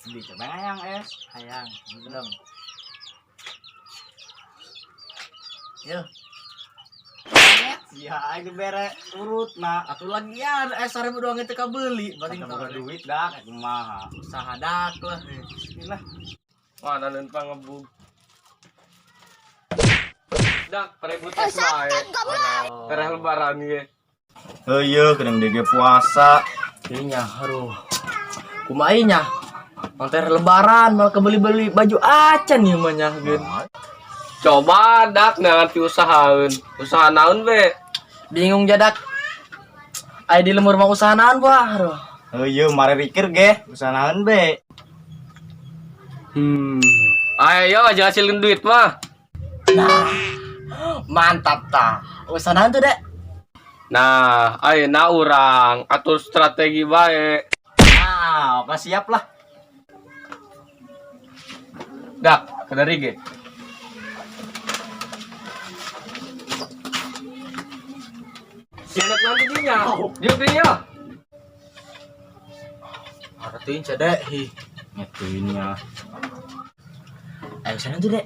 Di coba hayang es. Hayang, belum. Yo. Ya aing dibere urut na. Atuh lagian es 1000 doang itu kabeli, berarti Boga duit dak kumaha. Usaha dak lah. Bismillah. Mana lempang ngebug. Dak, perebut es wae. Tereh lebaran ge. Heueuh kedeung DG puasa. Iya, aduh. Kumaha nya? Manter lebaran malah kebeli-beli baju acan ieu mah nya geun. Coba dak nanti usahaeun. Usaha naon be? Bingung jadak. Aya di lemur mah usaha naon buah, aduh. Heueuh mare pikir ge usaha naon be. Ayo aja hasilin duit mah. Nah, mantap ta. Usaha naon tuh, Dek? Nah, ayeuna urang atur strategi bae. Ah, oke siap lah. Dak, kedari ge. Sianak nanti dinya. Diuk dinya. Artiin cedek hi. Ngetuinnya. Ayo usaha naon tuh, Dek?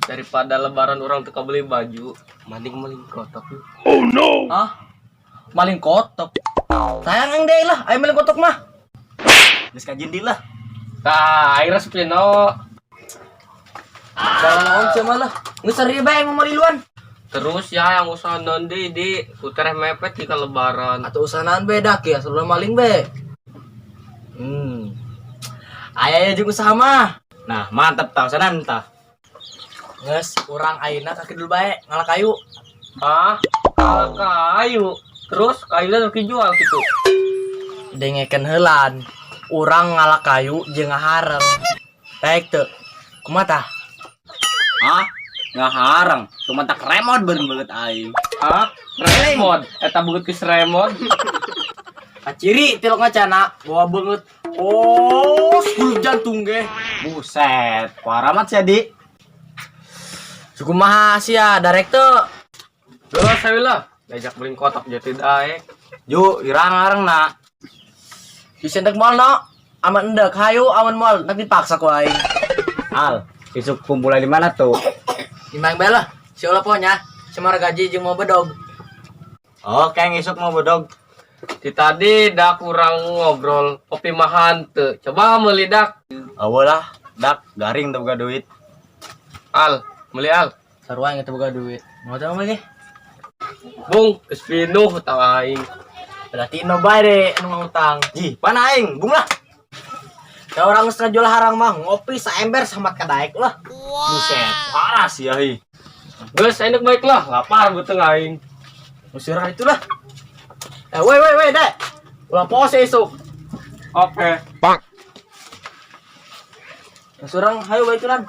Daripada lebaran orang teu beli baju, mending maling kotok yuk. Hah? Maling kotok. Sayang yang deh lah, ayo maling kotok mah. Geus kajin di lah. Tah, akhirnya sepi no. Kalau naon cuma lah. Nggak seri bae mau maliluan. Terus ya yang usaha non di kutereh mepet jika lebaran. Atau usaha naon beda ya, sebelum maling be. Ayah jeung usaha mah. Nah, mantap tah usaha naon tah. Nges, urang ayeuna ka kidul bae ngalah kayu. Hah? Kalah kayu. Terus kayunya harus dijual gitu. Dengekeun heulan. Urang ngalah kayu jeung ngahareng. Baik teu. Kumaha tah? Hah? Ngahareng, cuma tak remot beureun beungeut aing. Hah? Remod. Eta beungeut geus remod. Kaciri tilok ngacana bawa beungeut. Oh, 10 jantung ge. Buset, parah amat sih, Di. Cukup mah sia darek teu. Terus saya lah, diajak beli kotak jadi daek. Ju, irang areng na. Disendek moal no. Aman endek hayu aman moal nak dipaksa ku aing. Al, isuk kumpulan di mana tuh? Imang bae lah. Si ulah ponya, semar gaji jeung mau bedog. Oke, ngisuk mau bedog. Di tadi dak kurang ngobrol kopi mahan teu. Coba meuli dak. Awelah, lah, dak garing teu boga duit. Al, meuli al. Sarua yang teu boga duit. Mau teu lagi? Bung, geus pinuh utang aing. Berarti no bae deh nu ngutang. Ji, mana aing? Bung lah. Da orang geus ngajual harang mah ngopi saember samat kadaek lah. Buset, parah sih ya, hi. Geus enak baik lah, lapar beuteung aing. Musirah itulah. Woi woi woi dek. Ulah pose isuk. Oke. Surang hayu bae tulan.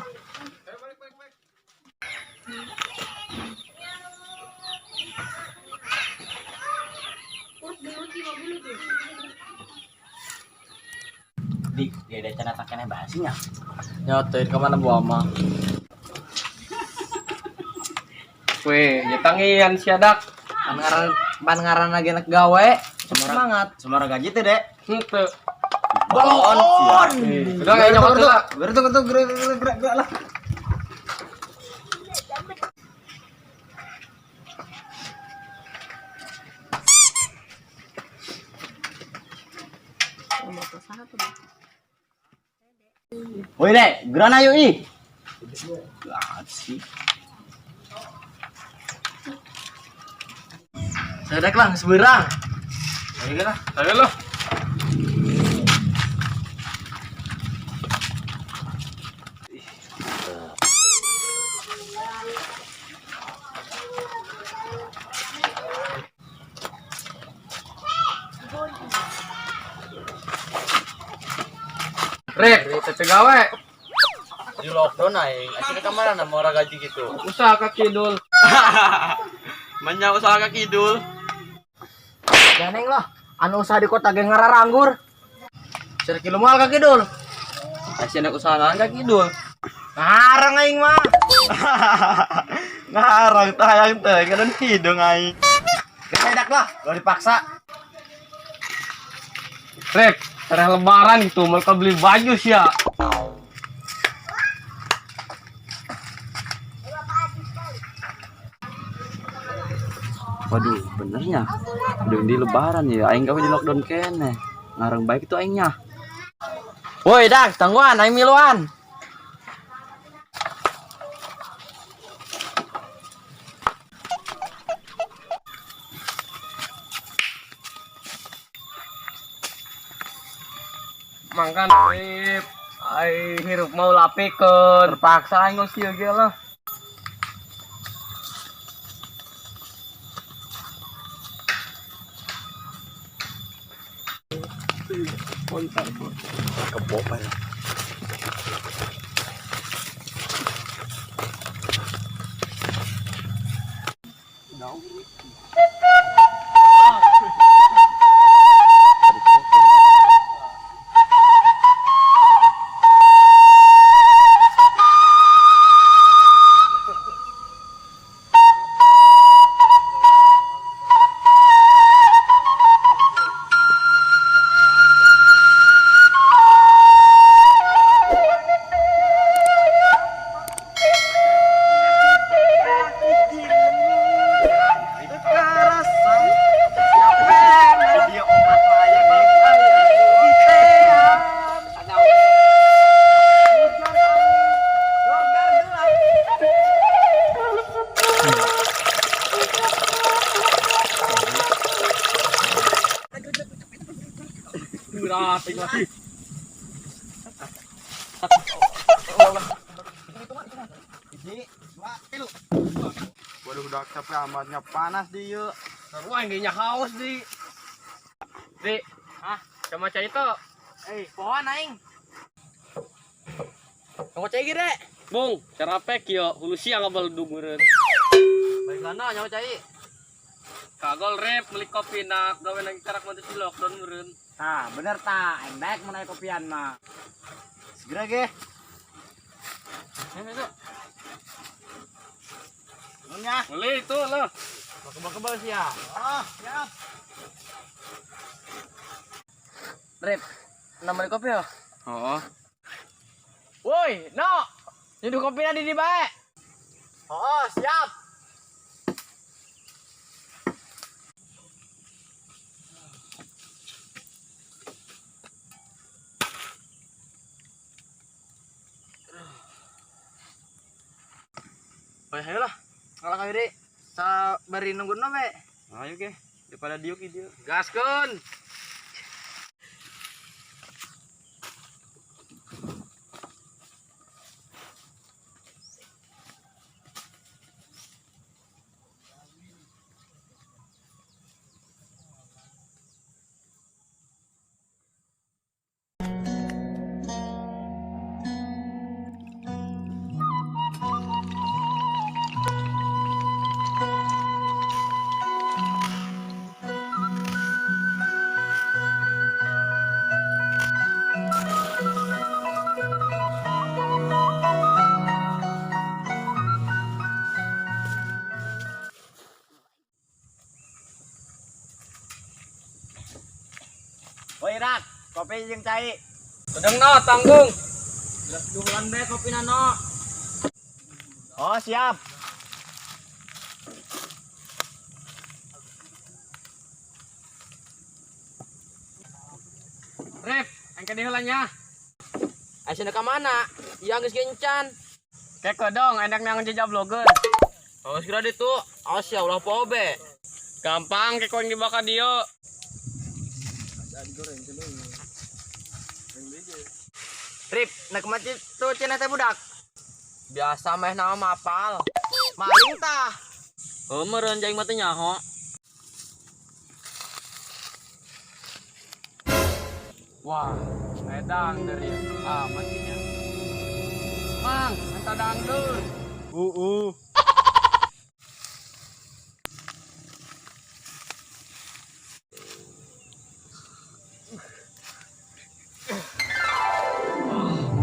Di, dia ada cenah keneh basinya. Nyotoin ke mana buah mah? Weh, nyetangian sia dak. Pan ngaran pan ngaran lagi anak gawe. Semangat. Semara gaji teh, Dek. Henteu. Balon. Udah kayaknya nyokot lah. Gerak gerak gerak gerak gerak gerak lah. Woi, Dek, gerak ayo ih. Sih. Sedek lah seberang. Ayo lah. Ayo lah. Rek, tete gawe. Di lockdown aing. Akhirnya kemana nama orang gaji gitu? Usaha ka kidul. Menya usaha ka kidul. Ganeng lah. Anu usaha di kota ge ngararanggur. Ser kilo moal ka kidul. Asia anak usaha naon ka kidul. Ngarang aing mah. Ngarang tayang teh kan hidung aing. Gesedak lah, lo dipaksa. Rek, Tereh lebaran gitu, mereka beli baju sih ya. Waduh, benernya. Udah di lebaran ya, aing gawe di lockdown kene. Ngarang baik itu aingnya. Woi, Dak, tangguan aing miluan. Mangkan Rip. Ai hirup mau lapikeun. Terpaksa aing geus kieu ge lah. Kebo bae. Waduh, udah capek amatnya panas di yuk. Wah, ini haus di. Di, ah, sama cai itu. Eh, pohon aing. Nyawa cai ge, Dek. Bung, cara pek yo, hulu siang ngabel meureun. Balik lana nyawa cai. Kagol Rip beli kopi nak gawe lagi karak mantu di lockdown meureun. Tah, bener tah, aing baik mun aya kopian mah. Segera ge. Nunya. Beli itu lah. Kebal-kebal sih ya. Ah, siap. Rip, nama kopi ya? Oh. Woi, no. Nyeduh kopi di di bae. Oh, siap. Woi, ayo lah. Ngalah ka diri. Sa bari nunggu no be. Ayo ge, daripada diuk ieu. Gaskeun. Woi, Rak, kopi jeung cai. Sedeng no, tanggung. Duhulan be kopi nano. Oh, siap. Rip, engke diheulanya. Ayo ka mana? Iya geus gencan. Keko dong, enak nang jejak blogger. Oh, segera ditu. Awas ya ulah poho be. Gampang keko yang dibakar dia. Rip, nak mati tuh cenah teh budak. Biasa meh nama mapal. Maling tah. Oh, meureun jaing mah teh nyaho. Wah, edang dari ah matinya. Mang, minta dangdut.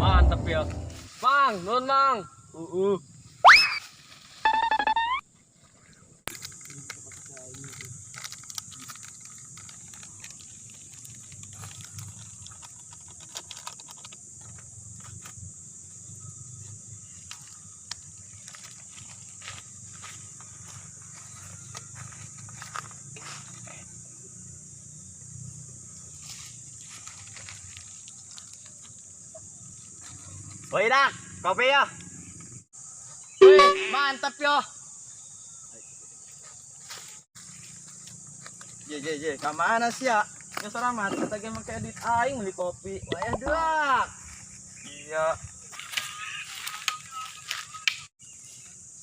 Wah, mantep ya. Mang, nun mang. Woi dak, kopi ya. Wih, mantap yo. Je je je, ka mana sih ya? Ya selamat, kita ge make duit aing beli kopi. Wayah dak. Iya.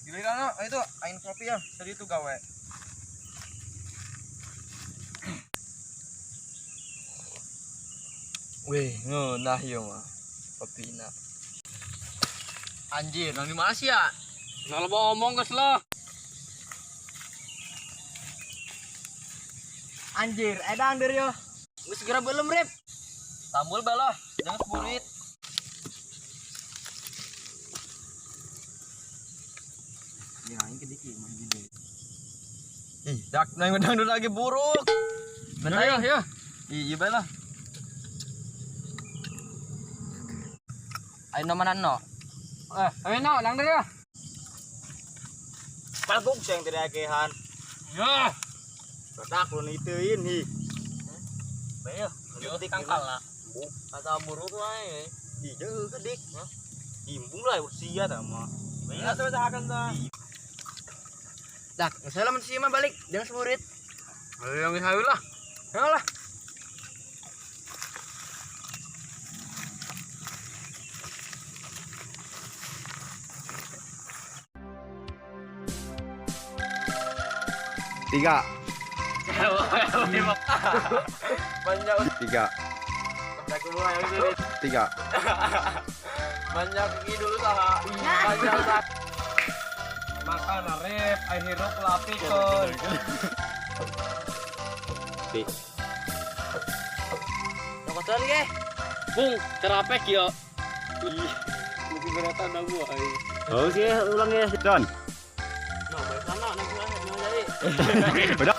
Giliran no, itu aing kopi ya, tadi itu gawe. Wih, ngeunah ieu mah. Kopina. Anjir, nang di mana sih ya? Nah, lo mau omong geus lah. Anjir, edang dari yo. Geus segera belum, Rip. Tambul balah, jangan seburit. Ya aing ke diki mah gede. Ih, dak nang dangdut lagi buruk. Ya ya ya. Ih, iya bae lah. Ayo mana no? Eh, ayo no, nang dari ya. Palguk sih yang tidak akehan. Ya. Dak lu nituin hi. Bae yo, Detik tangkal lah. Kata buruk wae. Ih, jauh kedik. Imbung lah usia ta mah. Iya, akan ta. Dak, salam sih mah balik, jangan seburit. Ayo yang hayu lah. Ayo lah. Tiga. Banyak Tiga. Tiga. banyak gigi dulu saha. Banyak saha. Makan arep, air hirup lapikeun. Nongkotan ge. Bung, terapek ya. Ih, lebih beratan aku aing. Oh sih, ulang ya. Don. No, balik sana, nang jadi. Udah.